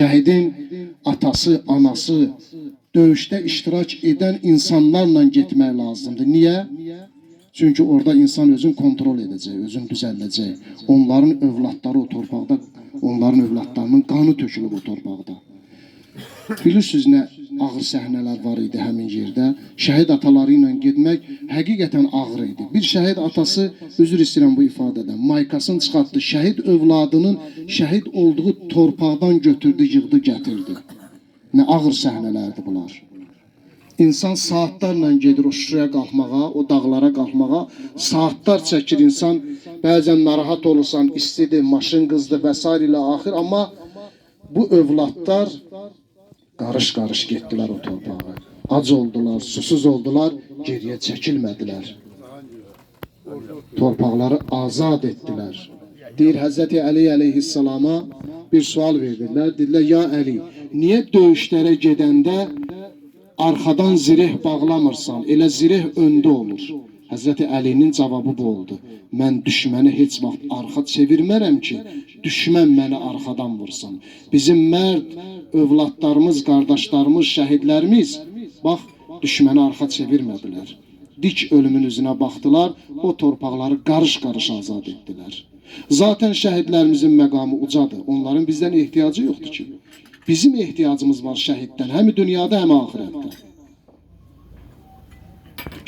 Şəhidin atası, anası, döyüşdə iştirak edən insanlarla getmək lazımdır. Niyə? Çünki orada insan özünü kontrol edəcək, özünü düzəldəcək. Onların övladları o torpaqda, onların övladlarının qanı tökülüb o torpaqda. Bilirsiniz nə ağır səhnələr var idi həmin yerdə. Şəhid ataları ilə getmək həqiqətən ağır idi. Bir şəhid atası, üzr istəyirəm bu ifadədən, maykasını çıxartdı. Şəhid övladının şəhid olduğu torpaqdan götürdü, yığdı, gətirdi. Nə ağır səhnələrdir bunlar. İnsan saatlarla gedir o Şuşaya qalxmağa, o dağlara qalxmağa. Saatlar çəkir insan. Bəzən narahat olursan, istidir, maşın qızdı və sair ilə axir. Amma bu övladlar qarış-qarış getdilər o torpağa. Ac oldular, susuz oldular, geriyə çəkilmədilər. Torpaqları azad etdilər. Deyir Həzrəti Əli əleyhissalama bir sual verdilər. Dedilər, ya Əli, niyə döyüşlərə gedəndə arxadan zireh bağlamırsan? Elə zireh öndə olur. Həzrəti Əlinin cavabı bu oldu. Mən düşməni heç vaxt arxa çevirmərəm ki, düşmən məni arxadan vursun. Bizim mərd övladlarımız, qardaşlarımız, şəhidlərimiz bax düşməni arxa çevirmədilər. Dik ölümün üzünə baxdılar, o torpaqları qarış-qarış azad etdilər. Zaten şəhidlərimizin məqamı ucadır. Onların bizdən ehtiyacı yoxdur ki. Bizim ehtiyacımız var şəhiddən, həm dünyada, həm axirətdə.